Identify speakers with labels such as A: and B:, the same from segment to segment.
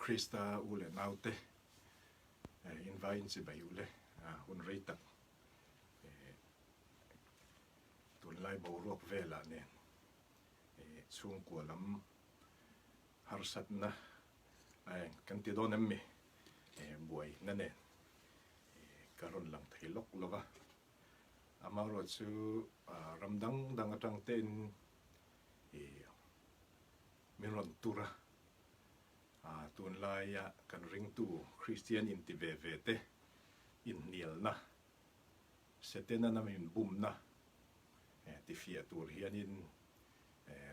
A: Krista u leh naute invai in chibai u le hun rei tak tunlai boruak velah nen chhungkua lam harsatna kan ti dawn em mi buaina nen ka rawn lang thei lawk lova amaherawh chu ram dang dang atang tein min rawn tur a, tunlaia kan ringtu Kristian inti ve ve te inhnialna, Setana na min bumna tifiah tur hianin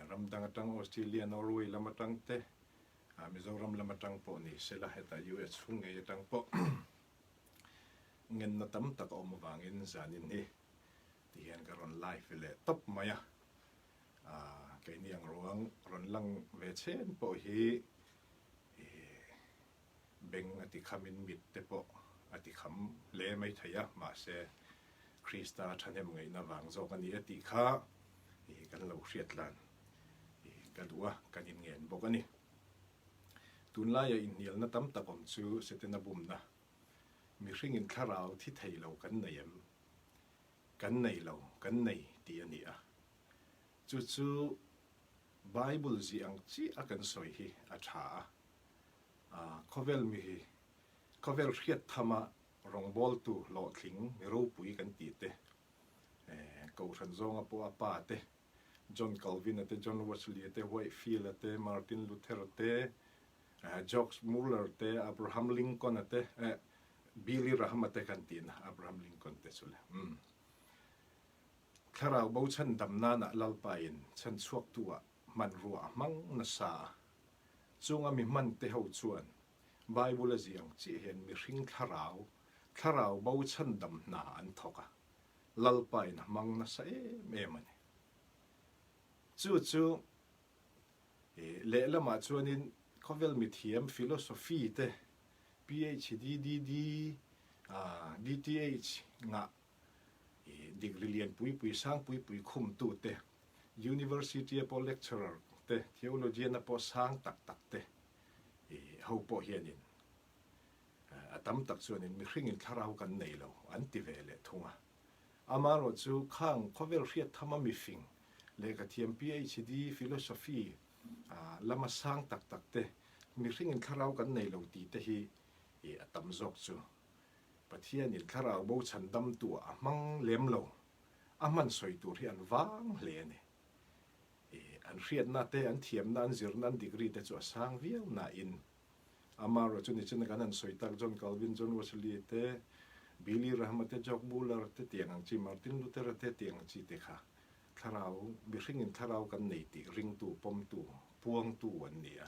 A: ram dang atang Australia, Norway lam atang te, Mizoram lam atang pawh ni sela hetah US chhung ngei atang pawh ngenna tam tak a awm avangin zanin hi tihian ka rawn live leh tawp mai a. Keini ang ruang rawn lang ve chhen pawh hi beng a ti khamin mit te pawh a ti kham hle mai thei a, mahse Krista thahnem ngaihna vang zawk a ni a tih kha kan lo hriat lan ka duh a, kan inngen bawk a ni. Tunlaia inhnialna tam tak awm chu Setana bumna, mihringin thlarau thi thei lo kan nei em? Kan nei lo, kan nei tih a ni a. Chu chu Bible zih ang chiah a kan sawi hi a tha a. Khawvel mi hi, khawvel hriat thama rawngbawltu hlawhtling mi ropui kan tih te, Kohhran zawnga pawh a pa te, John Calvin-a te, John Wesley-a te, Whitefield-a te, Martin Luther-a te, George Muller te, Abraham Lincoln-a te, Billy Graham-a te kan tihna, Abraham Lincoln te chu le. Umm. Thlarau bo chhan dam nana Lalpain chhan chhuaktu-ah hmanrua a hmang nasa a. Chunga mi hman te ho chuan Bible a zih ang chiah hian mihring thlarau, thlarau bo chhan dam hna an thawk a, Lalpain a hmang nasa em em a ni. Chu chu Lehlamah chuanin khawvel mithiam philosophy te, PhD, DD, DTH ngah degree lian pui pui, sang pui pui khumtu te, university-a pawh lecturer te, theologian-a pawh sang tak tak te ho pawh hianin a tam tak chuanin mihringin thlarau kan nei lo an ti ve leh thung a. Amaherawh chu khang khawvel hriat thama mifing, lehkhathiam PhD, philosophy lama sang tak tak te, mihringin thlarau kan nei lo tih te hi a tam zawk chu. Pathianin thlarau bo chhandamtuah a hmang lem lo, a hman sawi tur hi an vang hle a ni. An hriatna te, an thiamna, an zirna, an degree te chu a sang viau nain Amaherawh chu nichina kan han sawi tak John Calvin, John Wesley te, Billy Graham te, Jock Buller te tiang ang chi, Martin Luther te tiang ang chi te kha thlarau, mihringin thlarau kan nei tih ringtu, pawmtu, puangtu an ni a.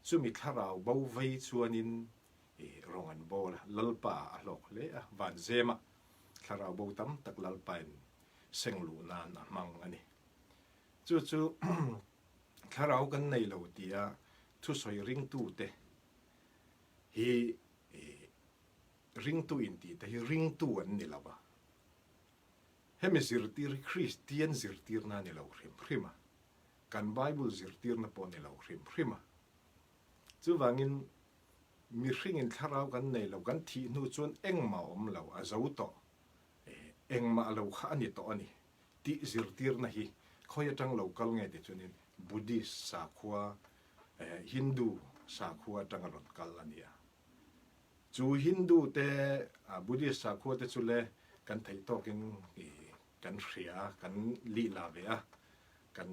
A: Chumi thlarau bo vei chuanin rawng an bawl a, Lalpa a hlawk hle a, vanzema thlarau bo tam tak Lalpain seng luh nan a hmang a ni. Chu chu thlarau kan nei lo tia thusawi ringtute hi ringtu intihte hi ringtu an ni lo va. Hemi zirtir hi Kristian zirtirna a ni lo hrim hrim a, kan Bible zirtirna pawh a ni lo hrim hrim a. Chuvangin mihringin thlarau kan nei lo, kan thih hnu chuan engmah a awm lo, a zo tawh, engmah lo kha a ni tawh a ni. Tih zirtirna hi khawi atang lo kal nge ti chuanin Buddhist sakhua, Hindu sakhua atanga rawn kal a ni a. Chu Hindu te, Buddhist sakhua te chu le kan theih tawkin kan hria a, kan lih la ve a, kan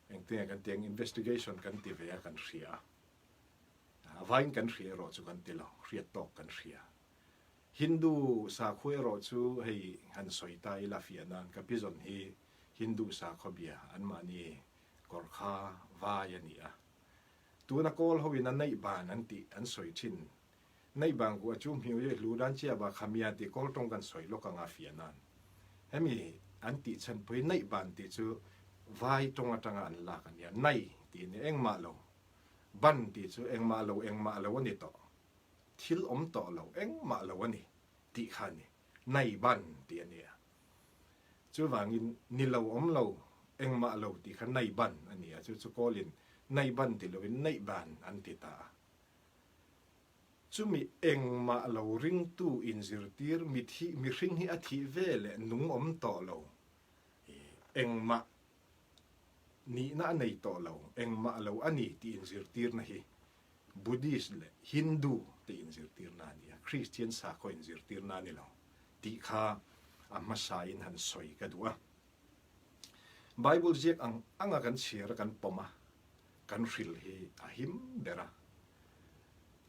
A: engtinge kan tih ang investigation kan ti ve a, kan hria a. A vaiin kan hria erawh chu kan ti lo, hriat tawk kan hria. Hindu sakhua erawh chu hei han sawi ta ila fiah nan ka pizawn hi Hindu sakhua bia anmahni kawr kha vai a ni a. Tuna kawl hoin a neih ban an tih an sawi thin. Neih ban kuah chu hmiu ye hlu dan chia ba khamia tih kawl tawng kan sawi lawk anga fiah nan. Hemi an tih chhan pawh hi neih ban tih chu vai tawng atanga an lak a nia. Nai tih a ni engmah lo. Ban tih chu engmah lo engmah lo a ni tawh. Thil awm tawh lo engmah lo a ni tih kha a ni. Nai ban tih a ni a. Chuvangin ni lo awm lo engmah lo tih kha nai ban a ni a. Chu chu kawlin nai ban ti lovin neih ban an ti ta a. Chumi engmah lo ringtu inzirtir mithi mihring hi a thih ve leh nung awm tawh lo, engmah nihna a nei tawh lo, engmah lo a ni tih inzirtirna hi Buddhist leh Hindu te inzirtirna a ni a, Kristian sakhaw inzirtirna a ni lo tih kha a hmasain han sawi ka duh a. Bible ziak ang anga kan chhiar a kan pawm a, kan hril hi a him ber a.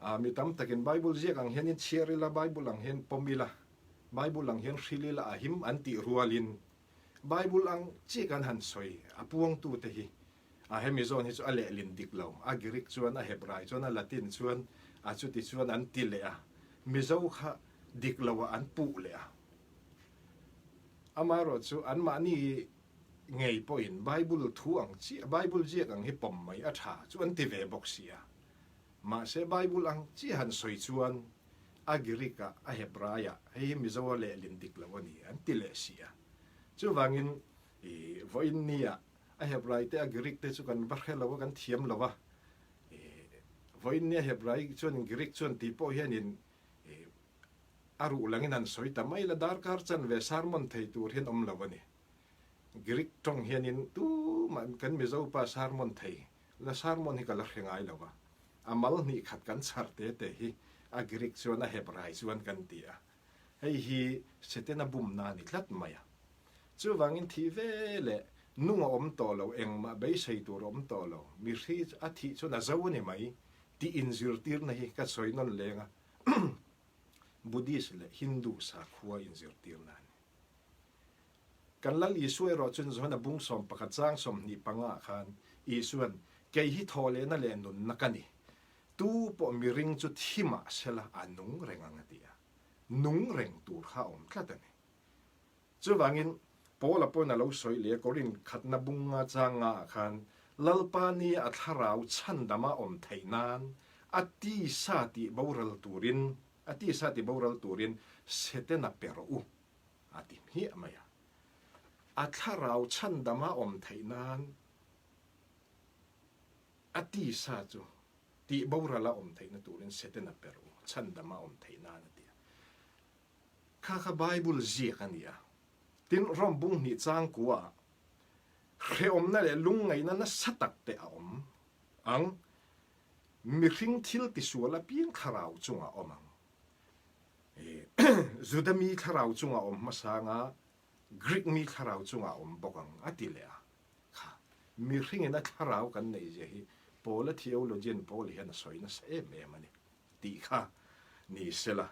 A: A mi tam takin Bible ziak ang hianin chhiar ila, Bible ang hian pawm ila, Bible ang hian hril ila a him an tih rualin Bible ang chiah kan han sawi a puangtute hi a hemi zawn hi chu a lehlin dik lo, a Greek chuan, a Hebrai chuan, a Latin chuan, a chuti chuan an ti leh a, Mizo kha dik loah an puh leh a. Amaherawhchu anmahni ngei pawhin Bible thu ang chiah, Bible ziak ang hi pawm mai a tha chu an ti ve bawk si a. Mahse Bible ang chiah han sawi chuan a Greek-ah, a Hebrai-ah, hei hi Mizo-a lehlin dik lo a ni an ti leh si a. Chuvangin i vawiin nia a Hebrai te a Greek te chu kan va hre lo a, kan thiam lo a. I vawiin nia Hebrai chuan Greek chuan tih pawh hianin i a ruh langin han sawi ta mai la, darkar chanve sermon thei tur hian awm lo a ni. Greek tawng hianin tumah kan Mizo pa sermon thei la sermon hi ka la hre ngai lo va, a mal hnih khat kan chhar te te hi a Greek chuan a Hebrai chuan kan ti a, hei hi Setana bumna a ni tlat mai a. Chuvangin thih ve leh nung a awm tawh lo, engmah beisei tur a awm tawh lo, mihri a thih chuan a zo a ni mai tih inzirtirna hi ka sawi nawn leng a. Buddhist leh Hindu sakhua inzirtirna a ni. Kan Lal Isua erawh chuan Johana bung 11 chang 25 ah khan Isua'n, Kei hi thawhlehna leh nunna ka ni. Tu pawh miring chu thi mah sela a nung reng ang a ti a. Nung reng tur kha a awm tlat a ni. Chuvangin, Paula pawhin a lo sawi leh a, Korin khatna bunga changa ah khan, Lalpa nia a thlarau chhandama awm theih nan a tisa tih boral turin, a tisa tih boral turin Setana pe rawh u, a ti hmiah mai a. A thlarau chhandama awm theih nan a tisa chu tih borala awm theihna turin Setana pe rawh u, chhandama awm theih nan a ti a. Kha kha Bible ziak a ni a. Tin, Rom bung hnih changkua hrehawmna leh lungngaihna nasa tak te a awm ang. Mihring thil tisual apiang thlarau chungah awm ang. Juda mi thlarau chungah awm hmasa anga Greek mi thlarau chungah awm bawk ang a ti leh a. Kha mihringin a thlarau kan neih zia hi Paula theologian Paul hian a sawi nasa em em a ni. Tih kha ni sela.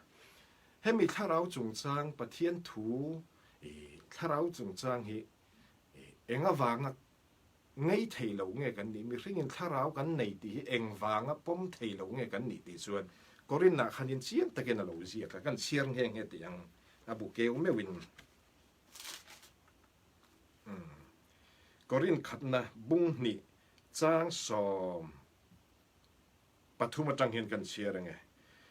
A: Hemi thlarau chungchang Pathian thu i thlarau chungchang hi eng avanga ngei thei lo nge kan nih, mihringin thlarau kan nei tih hi eng vanga pawm thei lo nge kan nih tih chuan Korinah khanin chiang takin a lo ziak a, kan chhiar nghe nghe tih ang a bu keu meuhin. Korin khatna bung hnih chang sawm. Pathum atang hian kan chhiar ange.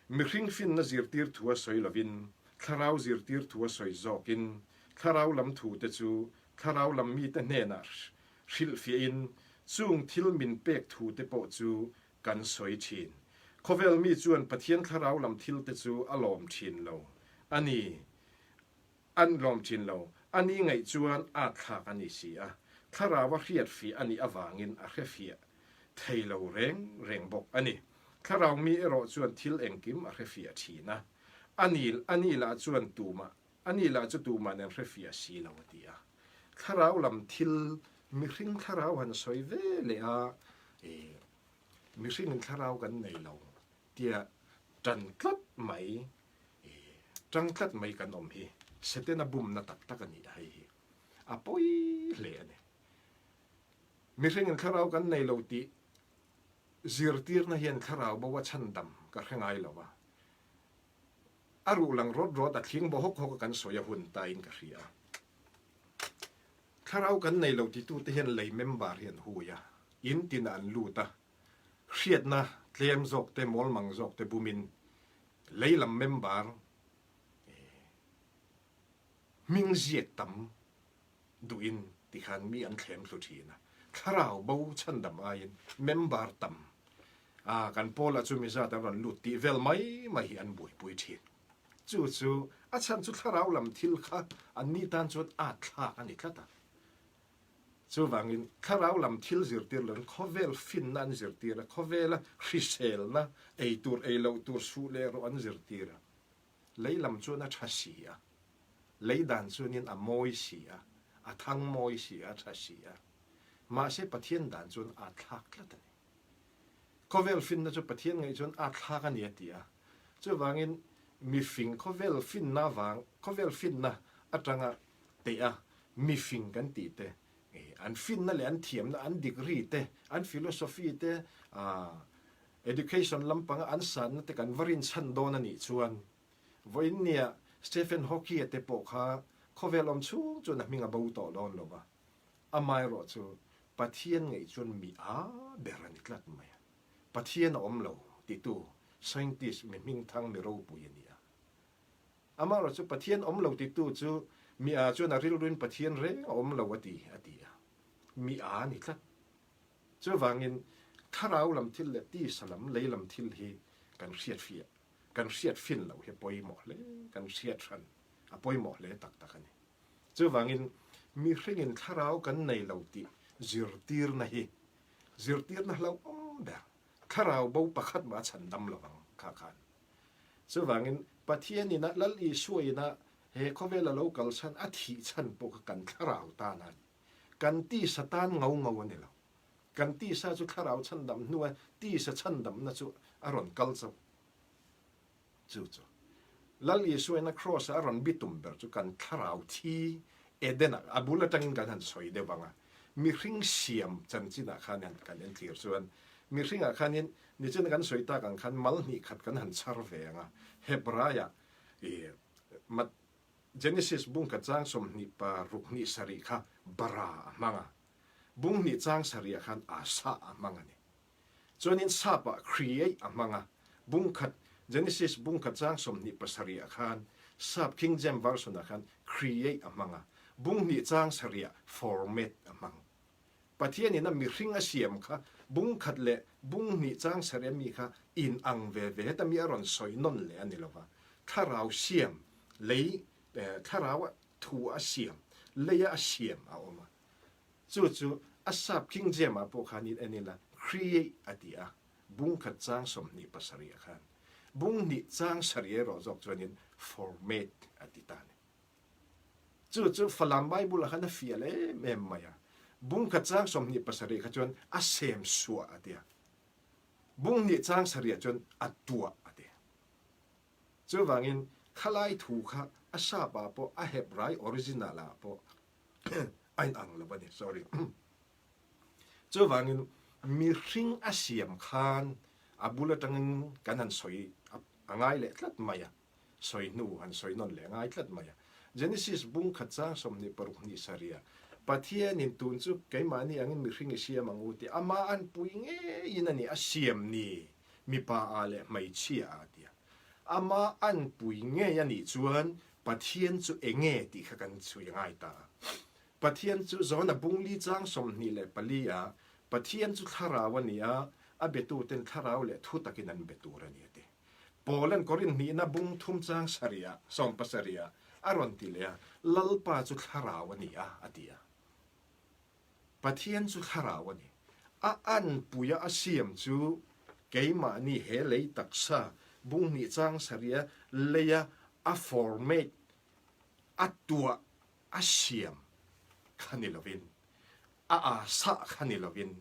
A: Mihring finna zirtir thu a sawi lovin, thlarau zirtir thu a sawi zawkin, thlarau lam thute chu thlarau lam mite hnenah hrilhfiahin chung thil min pek thute pawh chu kan sawi thin. Khawvel mi chuan Pathian thlarau lam thilte chu a lawm thin lo a ni. An lawm thin lo. A ni ngaih chuan at thlak a ni si a, thlarau a hriat fiah a nih avangin a hre fiah thei lo reng reng bawk a ni. Thlarau mi erawh chuan thil engkim a hre fiah thin a, a ni a ni lah chuan tumah a ni lah chu tuman an hre fiah si lo a ti a. Thlarau lam thil mihring thlarau han sawi ve leh a, mihringin thlarau kan nei lo tia tan tlat mai Ṭang tlat mai kan awm hi Setana bumna tak tak a ni a, hei hi a pawi hle a ni. Mihringin thlarau kan nei lo tih zirtirna hian thlarau bo a chhandam ka hre ngai lo a, a ruh lang rawt rawt a thling baw hawk hawk a kan sawi a hun tain ka hria. Thlarau kan nei lo titute hian lei member hi an hui a, in tinah an lut a, Hriatna tlem zawk te, mawlmang zawk te bumin lei lam member hming ziak tam duhin tikhan mi an thlem thlu thin a. Thlarau bo chhandam aiin member tam. Ah, kan pawlah chu mi zat an rawn lut tih vel mai mai hi an buaipui thin. Chu chu a chhan chu thlarau lam thil kha an ni tan chuan at thlak a ni tlat a. Chuvangin thlarau lam thil zirtir loin khawvel finna an zirtir a, khawvela hriselna, ei tur ei loh tur suh leh rawh an zirtir a. Lei lam chuan a tha si a, lei dan chuanin a mawi si a, a thang mawi si a, a tha si a. Mahse Pathian dan chuan a thlak tlat a ni. Khawvel finna chu Pathian ngaih chuan a thlak a ni a ti a. Chuvangin mifing khawvel finna vang, khawvel finna atanga teh a mifing kan tih te, an finna leh an thiamna, an degree te, an philosophy te, education lampanga an sanna te kan va rinchhan dawn a nih chuan vawiin nia Stephen Hawking-a te pawh kha khawvel awm chhung chuan a hming a bo tawh dawn lo va. Amaherawh chu Pathian ngaih chuan mi a ber a ni tlat mai a. Pathian a awm lo titu scientist mi hmingthang mi ropui a ni a. Amaherawh chu Pathian awm lo titu chu mi a chuan a rilruin Pathian reng a awm lo a ti a ti a. Mi a ni tlat. Chuvangin thlarau lam thil leh tisa lam, lei lam thil hi kan hriatfiah, kan hriatfin loh hi a pawimawh hle, kan hriat hran a pawimawh hle tak tak a ni. Chuvangin mihringin thlarau kan nei lo tih zirtirna hi zirtirna hlauhawm ber, thlarau bo pakhat mah a chhan dam lo ang kha khan. Chuvangin Pathian ina Lal Isua ina he khawvela lo kal chhan a thih chhan pawh kha kan thlarau tan a ni. Kan tisa tan ngau ngau a ni lo. Kan tisa chu thlarau chhandam hnua tisa chhandamna chu a rawn kal chauh. Chu chu Lal Isuaina Kraws-a a rawn bitum ber chu kan thlarau thi Eden-ah a bul atangin kan han sawi deuh ang a. Mihring siam chanchinah khan kan entlir chuan mihringah khanin nichina kan sawi tak ang khan mal hnih khat kan han chhar ve ang a. Hebraiah ih Genesis bungkhat chang 26 hnih sarih kha bara a hmang a, bung hnih chang sarihah khan asa a hmang a ni. Chuanin sap-ah create a hmang a, bungkhat Genesis bungkhat chang 27 ah khan sap King James Version-ah khan create a hmang a, bung hnih chang sarihah format a hmang. Pathianin a mihring a siam kha bungkhat leh bung hnih chang sarih ami kha in ang ve ve heta mi a rawn sawi nawn leh a ni lova, thlarau siam lei thlarau thu a siam leia a siam a awm a. Chu chu a sap King James ah pawh khan in en ila create a ti a, bung khat chang 27 ah khan bung hnih chang sarih erawh zawk chuanin formate a ti ta a ni. Chu chu Falam Bible ah khan a fiah em em mai a, bung khat chang 27 kha chuan a sem suah a ti a, bung hnih chang sarih ah chuan a tuah a ti. Chuvangin khalai thu kha a sap ah pawh a Hebrai original ah pawh a inang lo a ni, sorry. Chuvangin mihring a siam khan a bul atangin kan han sawi a ngai leh tlat mai a, sawi hnu han sawi nawn leh a ngai tlat mai a. Genesis bung khat chang 26 hnih sarih a, Pathianin tun chu keimahni angin mihring i siam ang u tih amah an pui ngeiin a ni, a siam ni, mipa ah leh hmeichhia ah tia. Amah an pui ngei a nih chuan Pathian chu enge tih kha kan chhui a ngai ta a. Pathian chu Johna bungli chang 24 ah Pathian chu thlarau a ni a, a betuten thlarau leh thu takin an be tur a ni a ti. Paulan Korinth hnihna bung thum chang sarih ah, 70 ah a rawn ti leh a, Lalpa chu thlarau a ni a, a ti a. Pathian chu thlarau a ni. A anpuia a siam chu keimahni he lei taksa bung hnih chang sarih a leia a formate, a tuah, a siam kha ni lovin, a asa kha ni lovin,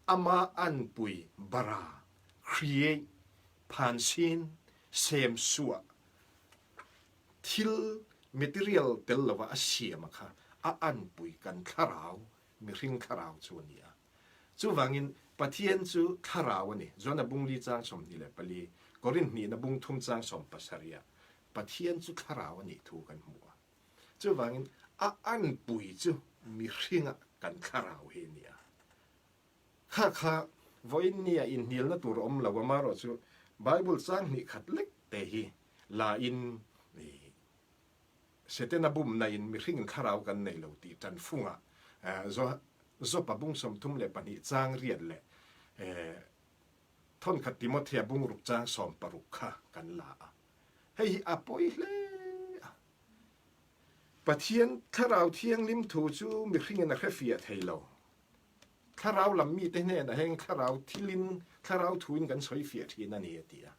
A: ama anpui bara, create, phansin, semsuah, Thil, material, tel lova a siam a kha a anpui kan thlarau, mihring thlarau chu a ni a. Chuvangin Pathian chu thlarau a ni. John-a bung li chang 24, Korinth hnihna bung thum chang 17 ah Pathian chu thlarau a nih thu kan hmu a. Chuvangin a anpui chu mihringa kan thlarau hi a ni a. Kha kha vawiin nia inhnialna tur a awm lo, amaherawh chu Bible chang hnih khat lek te hi la in Setana bumna in mihringin thlarau kan nei lo tih tan fungah Jopa bung 32 chang riat leh. Thawnkhat Timothea bungruk chang 16 kha kan la a. Hei hi a pawi hle a. Pathian Thlarau Thianghlim thu chu mihringin a hrefiah thei lo. Thlarau lam mite hnenah heng thlarau thilin, thlarau thuin kan sawi fiah thin a ni a ti a.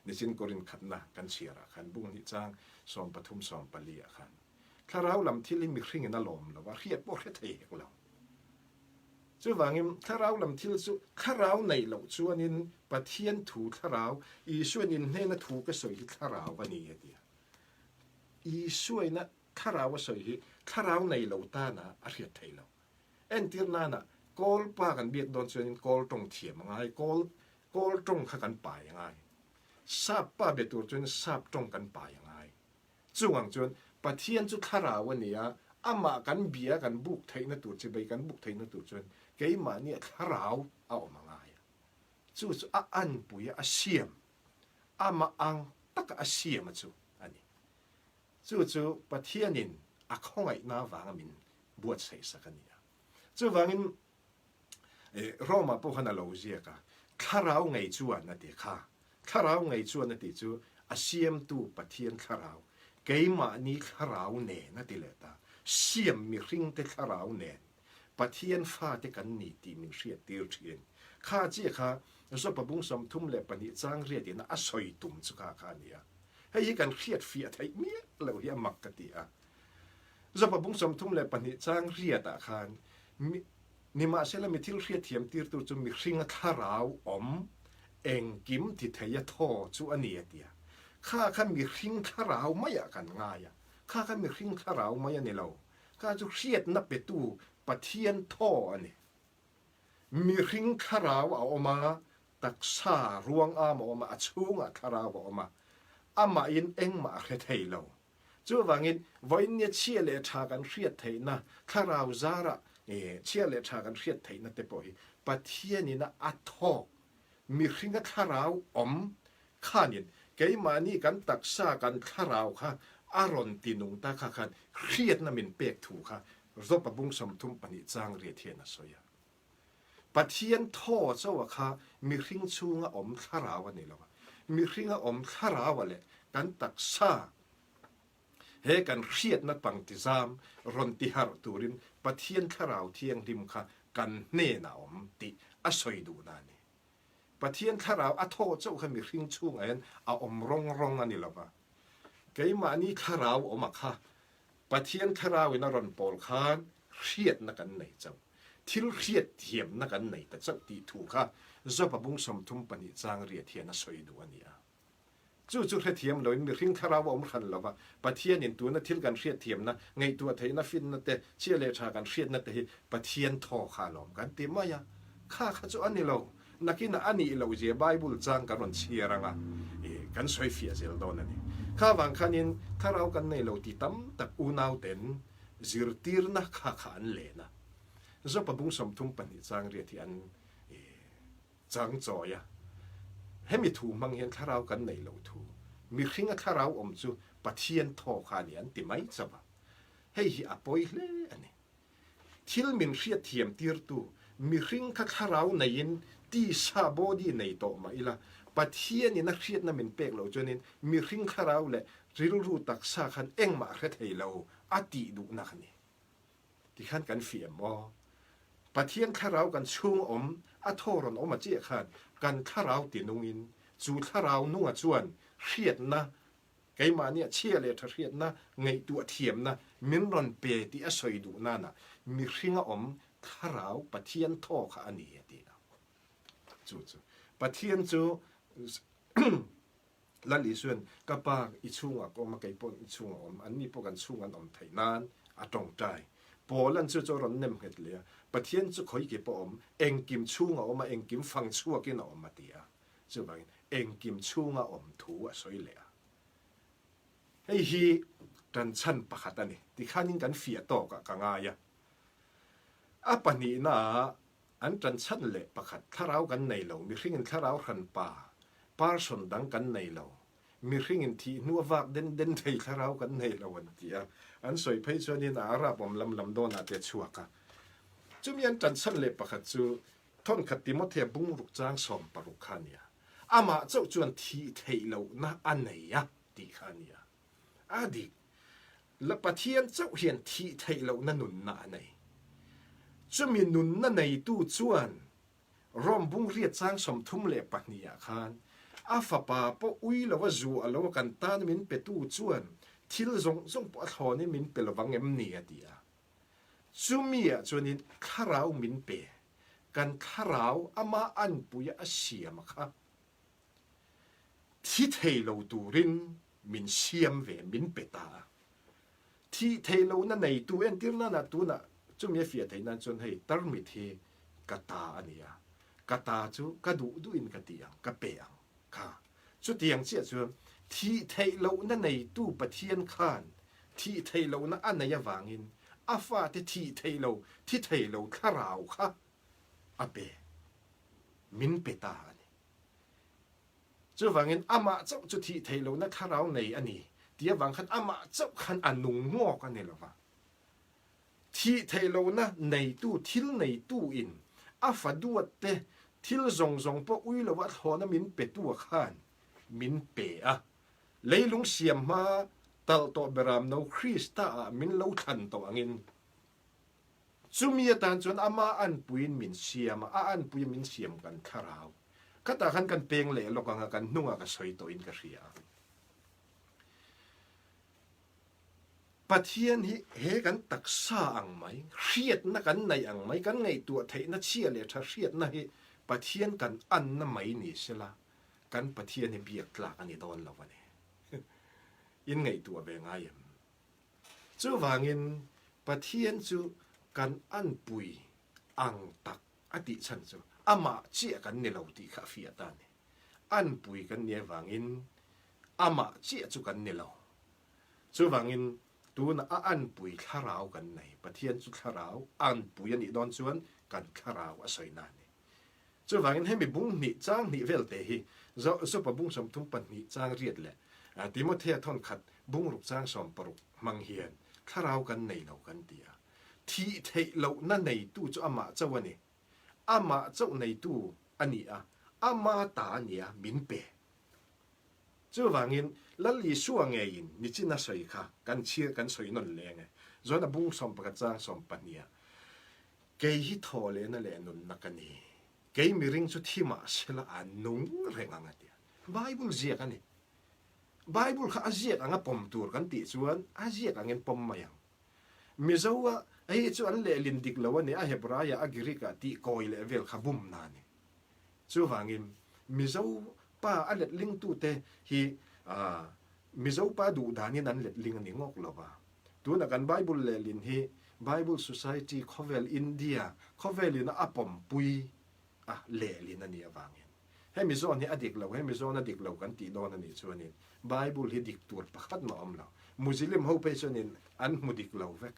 A: Nichin Korin khatna kan chhiarah khan bung hnih chang 13 14 ah khan thlarau lam thil hi mihringin a lawm lo a, hriat pawh hre thei hek lo. Chuvangin thlarau lam thil chu thlarau nei loh chuanin Pathian thu thlarau, Isuain in hnena thu ka sawi hi thlarau a ni a ti a. Isuaina thlarau a sawi hi thlarau nei lo tana a hriat theih loh. Entir nana kawl pa kan biak dawn chuanin kawl tawng thiam a ngai, kawl kawl tawng kha kan pai a ngai. Sap pa be tur chuan sap tawng kan pai a ngai. Chung ang chuan Pathian chu thlarau a ni a, amah kan bia kan buk theihna tur chibai kan buk theihna tur chuan keimahnia thlarau a awm a ngai a. Chu chu a anpui a, a siam, amah ang taka a siam a chu a ni. Chu chu Pathianin a khawngaihna avanga min buatsaih sak a ni a. Chuvangin Rome-ah pawh khan a lo ziak a, Thlarau ngei chuan a ti kha. Thlarau ngei chuan a tih chu a siamtu Pathian thlarau, keimahni thlarau nen a ti leh ta. Siam mihringte thlarau nen Pathian fate kan ni tih min hriattir thin. Kha chiah kha Zopa bung 32 chang riatin a sawi tum chu kha kha a ni a. Hei hi kan hriat fiah theih miah loh hi a mak ka ti a. Zopa bung 32 chang riatah khan mi, nimahsela mi thil hriatthiam tirtu chu mihringa thlarau awm engkim ti theia thaw chu a ni a ti a. Kha kha mihring thlarau maiah kan ngai a, kha kha mihring thlarau mai a ni lo. Kha chu hriatna petu Pathian thaw a ni. Mihring thlarau a awm a, taksa ruang am a awm a, a chhungah thlarau a awm a, amahin engmah a hre thei lo. Chuvangin, vawiinnia chhia leh tha kan hriat theihna, thlarau zara chhia leh tha kan hriat theihna te pawh hi Pathianin a thawk, mihringa thlarau awm khanin keimahni kan taksa kan thlarau kha a rawn tinung ta kha khan hriatna min pek thu kha Zopa bung 32 chang riat hian a sawi a. Pathian thaw chauha kha mihring chhunga awm thlarau a ni lo a, mihringa awm thlaraua leh kan taksa he kan hriatna pangtizam rawn tiharh turin Pathian thlarau thianghlim kha kan hnenah a awm tih a sawi duhna a ni. Pathian thlarau a thaw chauh kha mihring chhungah hian a awm rawng rawng a ni lo va, keimahni thlarau awma kha Pathian thlarauin a rawn pawl khan hriatna kan nei chauh, thil hriat thiamna kan nei ta chauh tih thu kha Job-a bung 32 chang riat hian a sawi duh a ni a. Chu chu hrethiam loin mihring thlarau a awm hran lo va, Pathianin tuna thil kan hriat thiamna, ngaihtuah theihna finna te, chhia leh tha kan hriatna te hi Pathian thaw kha a lawm kan ti mai a. Kha kha chu a ni lo. Nakinah a nih loh zia Bible chang kan rawn chhiar ang a, kan sawi fiah zel dawn a ni. Kha vang khanin thlarau kan nei lo ti tam tak unauten zirtirna kha kha an len a. Zopa bung 32 chang riat hi an chang chawi a. Hemi thu hmang hian thlarau kan nei lo thu, mihringa thlarau awm chu Pathian thaw kha a ni an ti mai chauh a. Hei hi a pawi hle a ni. Thil min hriatthiam tirtu mihring kha thlarau neiin tisa body nei tawh mah ila, Pathianin a hriatna min pek loh chuanin mihring thlarau leh rilru taksa khan engmah a hre thei lo a tih duhna kha ni. Tikhan kan fiah em aw? Pathian thlarau kan chhung awm a thaw rawn awm a chiah khan kan thlarau tinungin chu thlarau nunga chuan hriatna Keimahnia chhia leh tha hriatna, ngaihtuah thiamna min rawn pe tih a sawi duh nana mihringa awm thlarau Pathian thaw kha a ni a ti a. Chu chu Pathian chu Lal Isuan ka pa i chhungah ka awm a, kei pawh i chhungah awm, anni pawh kan chhung an awm theih nan a tawngtai. Paul-a'n chu chu a rawn nem nghet leh a, Pathian chu khawi ke pawh awm, engkim chhungah awm a, engkim fang chhuakin a awm a ti a. Chuvangin engkim chhunga awm thu a sawi leh a. Hei hi tanchhan pakhat a ni. Tikhanin kan fiah tawkah ka ngai a. A pahnihnaah an tanchhan leh pakhat thlarau kan nei lo, mihringin thlarau hranpa, person dang kan nei lo, mihringin thih hnu a vak den den thei thlarau kan nei lo an ti a. An sawi phei chuanin a Arab awm lam lam dawnah te a chhuak a. Chumi an tanchhan leh pakhat chu. Thawnkhat Timothea bungruk chang 60 kha a nia. Amah chauh chuan thih theih lohna a nei a tih kha a nia. A dik. La Pathian chauh hian thih theih lohna nunna a nei. Chumi nunna neitu chuan Rom bungriat chang 32 ah khan a fapa pawh ui lova zu a lo a kan tan min petu chuan thil zawng zawng pawh a thlawnin min pe lovang em ni a ti a. Chumi ah chuanin thlarau min pe, kan thlarau ama anpuia a siam a kha thi thei lo turin min siam ve, min pe ta a. Thih theih lohna neitu entir nana tunah chumi a fiah theih nan chuan hei tarmit hi ka ta a ni a, ka ta chu ka duh duhin ka ti ang, ka pe ang kha. Chutiang chiah chuan thih theih lohna neitu Pathian khan thih theih lohna a neih avangin a fate thih theih lo, thi thei lo thlarau kha a pe, min pe ta a ni. Chuvangin amah chauh chu thih theih lohna thlarau nei a ni tih avang khan amah chauh khan a nung ngawk a ni lo va. Thih theih lohna neitu thil neituin a fa duat te thil zawng zawng pawh ui lova thlawhna min petu a khan min pe a. Leilung siam hma talh tawh beramno Krista ah min lo thlan tawh angin Chumi atan chuan ama anpuiin min siam a, a anpuia min siam kan thlarau. Khatah khan kan peng leh lawk ang a, kan hnungah ka sawi tawhin ka hria a. Pathian hi he kan taksa ang mai, hriatna kan neih ang mai, kan ngaihtuah theihna chhia leh tha hriatna hi Pathian kan anna mai ni sela, kan Pathian hi biak tlak a ni dawn lo a ni. In ngaihtuah ve ngai em? Chuvangin Pathian chu kan anpui ang tak a tih chhan chu amah chiah kan ni lo tih kha a fiah ta a ni. Anpui kan nih avangin amah chiah chu kan ni lo. Chuvangin tunah a anpui thlarau kan nei. Pathian chu thlarau anpui a nih dawn chuan kan thlarau a sawi na a ni. Chuvangin hemi bung hnih chang hnih velte hi Jopa bung 32 chang riat leh Timothea thawn khat bung ruk chang 60 hmang hian thlarau kan nei lo kan ti a. Thih theih lohna neitu chu amah chauh a ni. Amah chauh neitu a ni a, ama ta a nia min pe. Chuvangin Lal Isua ngeiin nichin a sawi kha kan chhir kan sawi nawn leng e. Johana bung 11 chang 12 ah Kei hi thawhlehna leh nunna ka ni. Kei miring chu thi mah sela a nung reng ang a ti a. Bible ziak a ni. Bible kha a ziak anga pawm tur kan tih chuan a ziak angin pawm mai ang. Mizo a hei chu an lehlin dik lo a ni, a Hebraia a Greek ah tih kawi leh vel kha bumna a ni. Chuvangin Mizo pa a letlingtute hi Mizo pa duh danin an letling a ni ngawk lo va. Tuna kan Bible lehlin hi Bible Society khawvel India khawvelin a pawmpui a lehlin a nih avangin hemi zawn hi a dik lo, hemi zawn a dik lo kan tih dawn a nih chuanin Bible hi dik tur pakhat mah a awm lo. Muslim ho phei chuanin an hmu dik lo vek.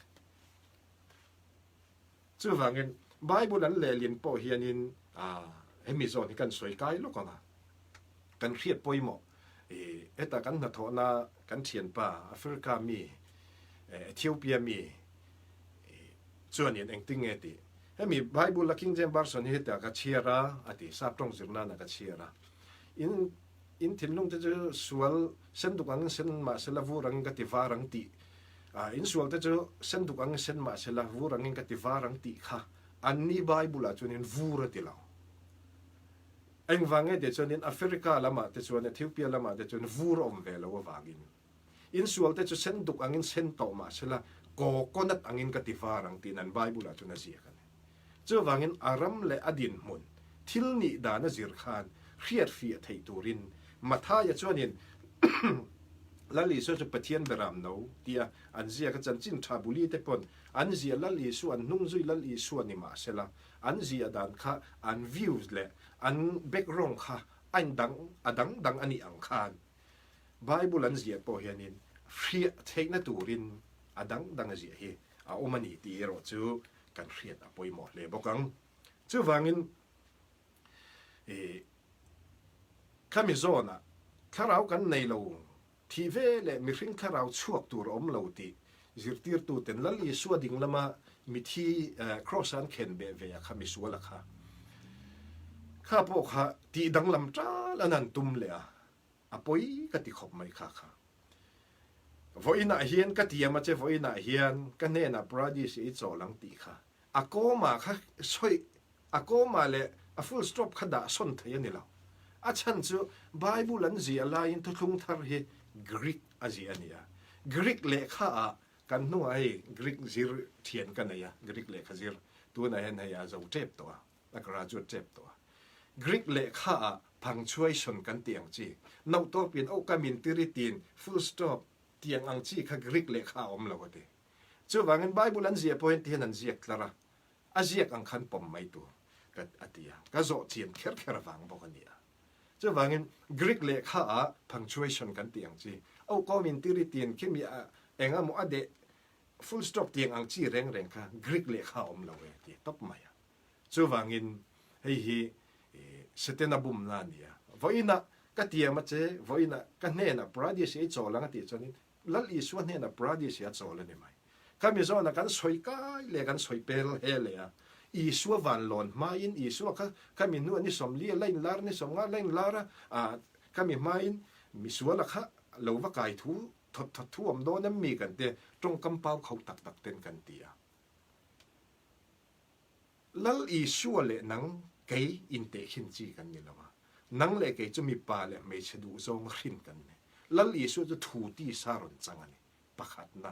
A: Chuvangin Bible an lehlin pawh hianin hemi zawn hi kan sawi kai lawk ang a, kan hriat pawimawh heta kan hnathawhna kan thianpa Africa mi Ethiopia mi chuanin engtin nge tih hemi Bible a King James Version hi heta ka chhiar a a ti sap tawng zir nana ka chhiar a in in thinlung te chu sual sen duk angin sen mahsela vur angin ka ti var ang tih In sualte chu sen duk angin sen mah sela, vur angin ka ti var ang tih kha anni Bible-ah chuanin vur a ti lo. Engvang nge tih chuanin Africa lamah te chuan Ethiopia lamah te chuan vur a awm ve lo avangin in sualte chu sen duk angin sen tawh mah sela, coconut angin ka ti var ang tiin an Bible-ah chuan a ziak a ni. Chuvangin a ram leh a dinhmun, thil nih dan a zir khan hriatfiah theih turin Mathaia chuanin Lal Isua chu Pathian beram no tia an ziak a, chanchin tha buli te pawn an ziah Lal Isua, an hnungzui Lal Isua ni mah sela, an ziah dan kha an views leh an background kha a indang a dang dang a nih ang khan Bible an ziah pawh hianin hriah theihna turin a dang dang a ziah hi a awm a ni tih erawh chu kan hriat a pawimawh hle bawk ang. Chuvangin i khami zawnah thlarau kan nei lo thih ve leh mihring thlarau chhuak tur a awm lo tih zirtirtuten Lal Isua ding lama mithi kraws-a an khen beh ve a kha misual a kha. Kha pawh kha tih danglam tal an han tum leh a, a pawi ka ti khawp mai kha kha. Vawiinah hian ka tiam a che, vawiinah hian ka hnenah Paradis i chawl ang tih kha a comma kha sawi, a comma leh a full stop kha dah sawn thei a ni lo. A chhan chu Bible an ziah laiin thuthlung thar hi Greek a ziah a ni a. Greek lehkha ah kan hnungah hei Greek zir thian ka nei a, Greek lehkha zir tunah hian hei a zo tep tawh a. A graduate tep tawh a. Greek lehkha ah punctuation kan tih ang chi, noh tawpin oh ka min tiri tin, full stop, tiang ang chi kha Greek lehkha a awm lo a ti. Chuvangin Bible an ziah pawhin tihian an ziak tlar a, a ziak ang khan pawm mai tur ka a ti a, ka zawh chian kher kher avang bawk a ni a. Chuvangin Greek lehkha ah punctuation kan tih ang chi, oh ka min tiri tin khimi a eng emaw a deh full stop tiang ang chi reng reng kha Greek lehkha a awm lo e a ti tawp mai a. Chuvangin hei hi Setana bumna a ni a. Vawiinah ka tiam a che, vawiinah ka hnenah Paradis hi ei chawl ang a tih chuanin Lal Isua hnenah Paradis hi a chawl a ni mai. Khami zawna kan sawi kai leh kan sawi pel he leh a, Isua van lawn hmain Isua kha khami hnuah ni 40 a la inlar, ni 50 a la inlar a, khami hmain misuala kha lo va kai thu thawt thawt thu awm dawn em mi kan tia, tawngkam pau kho tak tak ten kan ti a. Lal Isua leh nang kei intehkhin chi kan ni lo a, nang leh kei chu mipa leh hmeichhe duhzawng hrin kan ni. Lal Isua chu thu tisa rawn chang a ni, pakhatna.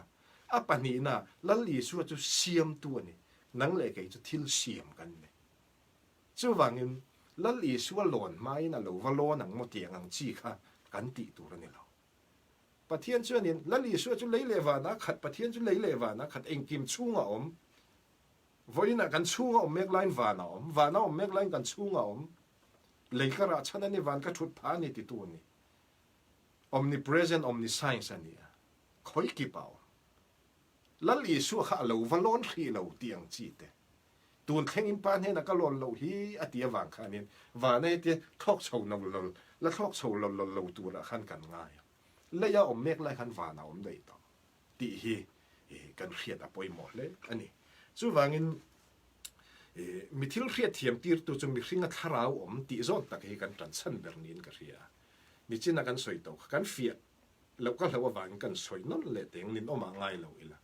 A: A pahnihna, Lal Isua chu siamtu a ni, nang leh kei chu thil siam kan ni. Chuvangin, Lal Isua lawn hmain a lo va lawn ang maw tiang ang chi kha kan tih tur a ni lo. Pathian chuanin, Lal Isua chu lei leh vanah khat, Pathian chu lei leh vanah khat, engkim chhungah a awm. Vawiinah kan chhunga awm mek laiin van a awm, van a awm mek laiin kan chhunga awm. Lei ka rah chhan a ni, van ka thut phah a ni titu a ni. Omnipresent, omniscience a ni a, khawi kip a awm. Lal Isua kha a lo va lawn hrih lo tih ang chi te. Tun thlengin pa hnenah ka lawn loh hi a ti avang khanin vana hetia thlawk chho no lawl, la thlawk chho lawl lawl lo turah khan kan ngai a. Leia awm mek lai khan van a awm daih tawh. tih hi kan hriat a pawimawh hle a ni. Chuvangin mi thil hriat thiam tirtu chu mihringa thlarau awm tih zawn tak hi kan tan chhan ber niin ka hria a. Nichina kan sawi tawh kha kan fiah loh ka hlauh avangin kan sawi nawn leh teng ninawmah ngai lo ila.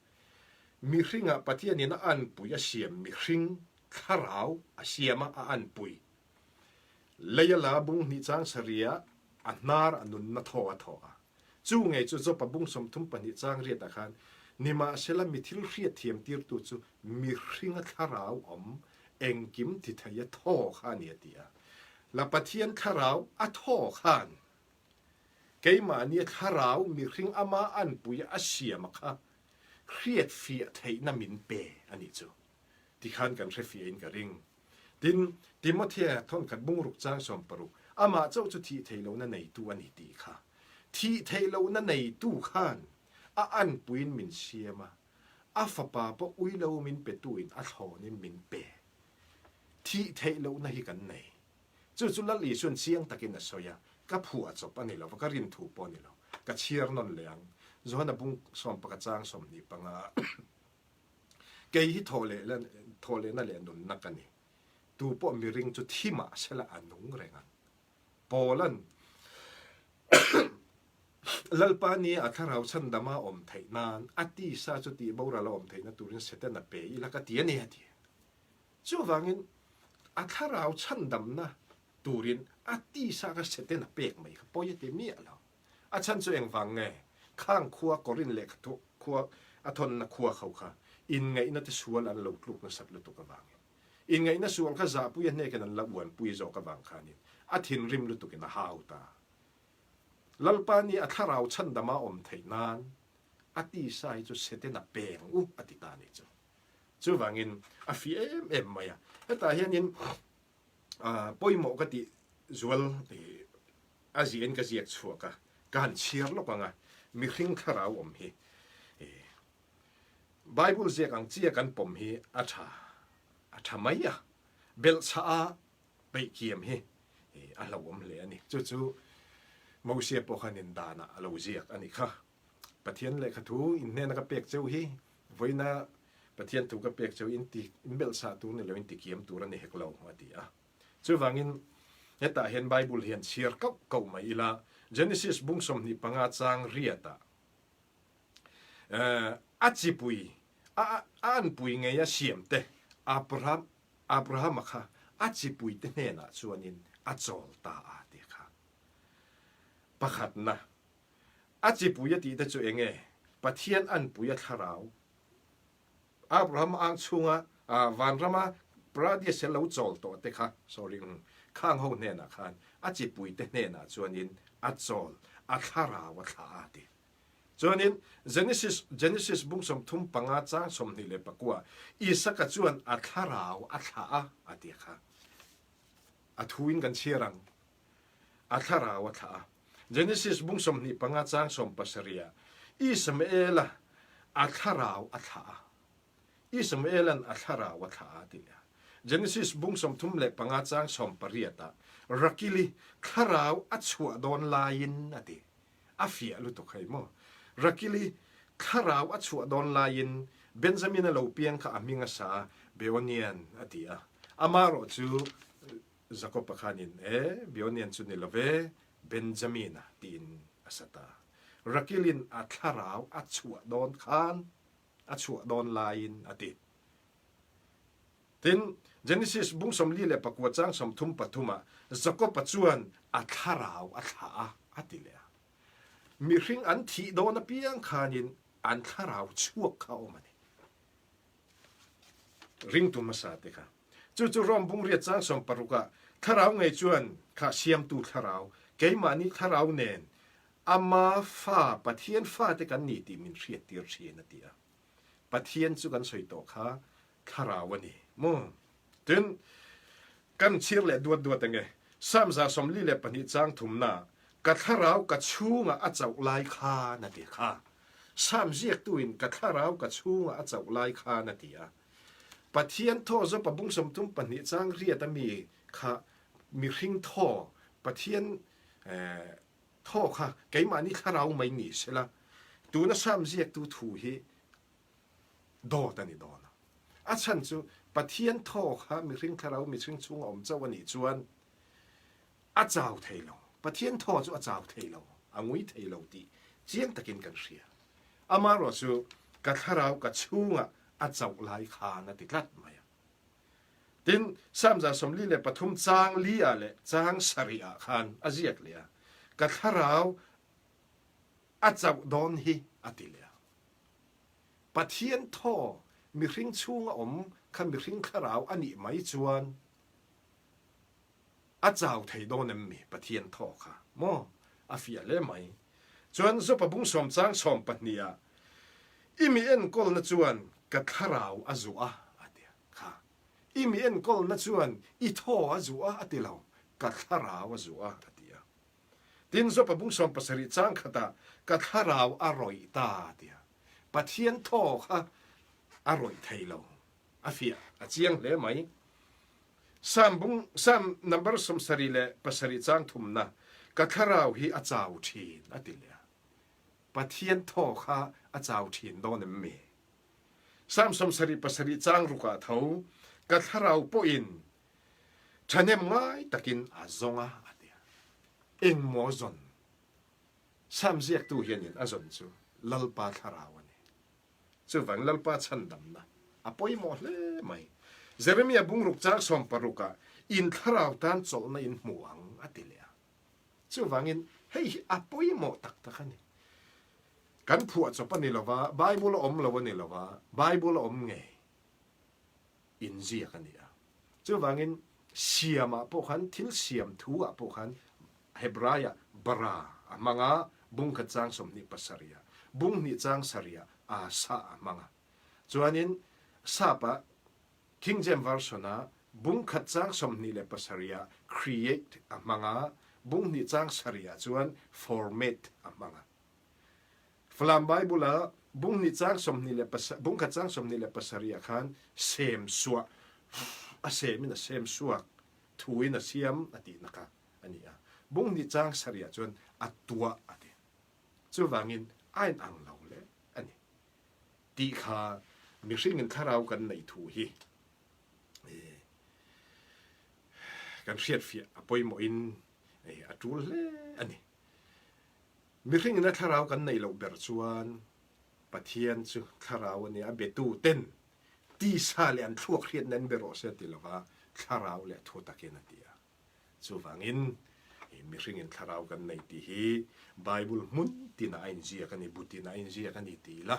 A: Mihringa Pathianin a anpui a siam mihring thlarau a siam a, a anpui lei a la bung hnih chang sarih ah a hnar a nunna thaw a thaw a. Chu ngei chu Job-a bung 32 chang riatah khan, Nimahsela mi thil hriatthiam tirtu chu mihringa thlarau awm, engkim ti theia thaw kha a ni a ti a. La Pathian thlarau a thaw khan keimahnia thlarau mihring ama anpuia a siama kha hriatfiah theihna min pe a nih chu. Tikhan kan hrefiahin ka ring. Tin, Timothea thawnkhat bungruk chang 60, amah chauh chu thih theih lohna neitu a ni tih kha. Thih theih lohna neitu khan a anpuiin min siam a, a fapa pawh ui lo min petuin a thlawnin min pe. Thih theih lohna hi kan nei. Chu chu Lal Isuan chiang takin a sawi a, ka phuah chawp a ni lo va, ka rin thu pawh a ni lo. Ka chhiar nawn leh ang. Johana bung 11 chang 25. Kei hi thawhlehna leh nunna ka ni. Tu pawh miring chu thi mah sela a nung reng ang. Paula'n Lalpa nia a thlarau chhandama awm theih nan a tisa chu tih boral a awm theihna turin Setana pe ila ka ti a ni a ti. Chuvangin a thlarau chhandamna turin a tisa kha Setana pek mai kha pawi a ti miah lo. A chhan chu engvang nge? Khang khua Korin lehkha khua a thawnna khua kho kha inngaihna te sual an lo tluk nasat lutuk avangin. Inngaihna sual kha zahpui a hnekin an la uanpui zawk avang khanin a thinrim lutukin a hau ta. Lalpa nih a thlarau chhandama awm theih nan a tisa hi chu Setena peng u a ti ta a nih chu. Chuvangin a fi em em mai a. Hetah hianin pawimawh ka tih zual a ziahin ka ziak chhuak a, ka han chhiar lawk ang a, mihring thlarau awm hi Bible ziak ang chia kan pawm hi a tha, a tha mai a, belhchhah a peih kiam hi a hlauhawm hle a ni. Chu chu Mosia pawh khan indanah a lo ziak a nih kha. Pathian lehkha thu inhnena ka pek cheu hi vawiina Pathian thu ka pek cheu in ti, in belhchhah tur ni lo in ti kiam tur a ni hek lo a ti a. Chuvangin. Hetah hian Bible hian chhiar kauh kauh mai ila, Genesis bung 25 chang riatah a chipui, a anpui ngei a siam te Abraham, Abrahama kha a chipui te hnenah chuanin a chawl ta a tih kha. Pakhatna, a chipui a tih te chu eng nge? Pathian anpui a thlarau Abraham ang chhunga vanrama Paradise lo chawl tawh te kha, sorry, khang ho hnenah khan a chipui te hnenah chuanin a chawl, a thlarau a thlah a ti. Chuanin Genesis, Genesis bung 35 chang 29 Isaka chuan a thlarau a thlah a a ti kha. A thuin kan chhiar ang. A thlarau a thlah a. Genesis bung 25 chang 17 Ismaela a thlarau a thlah a. Ismaelan a thlarau a thlah a ti leh a. Genesis bung 35 chang 18 ah Rakili thlarau a chhuah dawn laiin a ti. A fiah lutuk hei maw. Rakili thlarau a chhuah dawn laiin Benjamin a lo piang kha a hming a sa a, Beonian a ti a. Amaherawh chu Jakob-a khanin, E, Beonian chu ni lo ve, Benjamin-a tiin a sa ta. Rakilin a thlarau a chhuah dawn khan a chhuah dawn laiin a ti. Tin, Genesis bung 44 chang 33 ah Jakob-a chuan a thlarau a thlah a, a ti leh a. Mihring an thih dawn apiang khanin an thlarau chhuak kha a awm a ni. Ringtu hmasa te kha. Chu chu Rome bung riat chang 60 ah thlarau ngei chuan kha siamtu thlarau, keimahni thlarau nen ama fa, Pathian fate kan ni tih min hriattir thin a ti a. Pathian chu kan sawi tawh kha thlarau a ni maw? Tin, kan chhir leh duat duat enge? Psalm 42 chang thumna ka thlarau ka chhungah a chauh lai khan a ti kha. Psalm ziaktuin ka thlarau ka chhungah a chauh lai khan a ti a. Pathian thaw zawpa bung 32 chang riat a mi kha mihring thaw Pathian Thaw kha keimahni thlarau mai ni sela, tuna Sam ziaktu thu hi dawt a ni dawn a. A chhan chu Pathian thaw kha mihring thlarau mihring chhunga awm chauh a nih chuan a chau thei lo. Pathian thaw chu a chau thei lo, a ngui thei lo tih chiang takin kan hria. Amaherawh chu ka thlarau ka chhungah a chauh lai khan a ti tlat mai a. Tin, Psalm 43 chang li ah leh chang sarih ah khan a ziak leh a, Ka thlarau a chauh dawn hi a ti leh a. Pathian thaw mihring chhunga awm kha mihring thlarau a nih mai chuan a chau thei dawn em mi Pathian thaw kha maw? A fiah hle mai. Chuan Jopa bung sawm chang 12 ah I mi enkawlna chuan ka thlarau a zuah a a ti a. Kha i mi enkawlna chuan i thaw a zuah a a ti lo, ka thlarau a zuah a a ti a. Tin, Jopa bung 17 chang khatah ka thlarau a rawih ta a ti a. Pathian thaw kha a rawih thei lo, a fiah, a chiang hle mai. Psalm bung, Psalm number 77 chang thumna, ka thlarau hi a chau thin a ti leh a. Pathian thaw kha a chau thin dawn em mi? Psalm 77 chang rukah tho, Ka thlarau pawhin thahnem ngai takin a zawng a, a ti a. Engmaw zawn? Psalm ziaktu hianin a zawn chu Lalpa thlarau a ni. Chuvang Lalpa chhandamna a pawimawh hle mai. Jeremia bungruk chang 16 ah, In thlarau tan chawlhna in hmu ang, a ti leh a. Chuvangin hei hi a pawimawh tak tak a ni. Kan phuah chawp a ni lova, Bible a awm lo a ni lova, Bible a awm ngei inziak a ni a. Chuvangin siamah pawh khan, thil siam thu ah pawh khan Hebraiah bara a hmang a, bung khat chang 27 ah, bung hnih chang sarih ah asa a hmang a. Chuanin Sap-ah King James Version ah bung khat chang 27 ah create a hmang a, bung hnih chang sarih ah chuan formate a hmang a. Falam Bible ah bung hnih chang sawmhnih le bung khat chang 27 ah khan sem suah a sem in a sem suak thu in a siam a tihna kha a ni a. Bung hnih chang sarih ah chuan a tuah a ti. Chuvangin a in ang lo le a ni. Tih kha mihring in thlarau kan neih thu hi. Kan hriatfiah a pawimawhin a tul hle a ni. Mihringin a thlarau kan neih loh ber chuan Pathian chu thlarau a nia, a betu ten tisa leh an thluak hriatna an be rawh se a ti lova, thlarau leh thu takin a ti a. Chuvangin mihringin thlarau kan nei tih hi Bible hmun tinah a inziak a ni, bu tinah a inziak a ni ti ila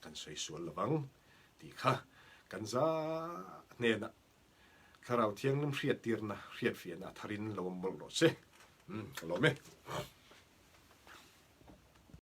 A: kan sawi sual lovang tih kha kan za hnenah Thlarau Thianghlim hriattirna, hriatfiahna a tharin lo awm mawlh rawh se. Umm, ka lawm e.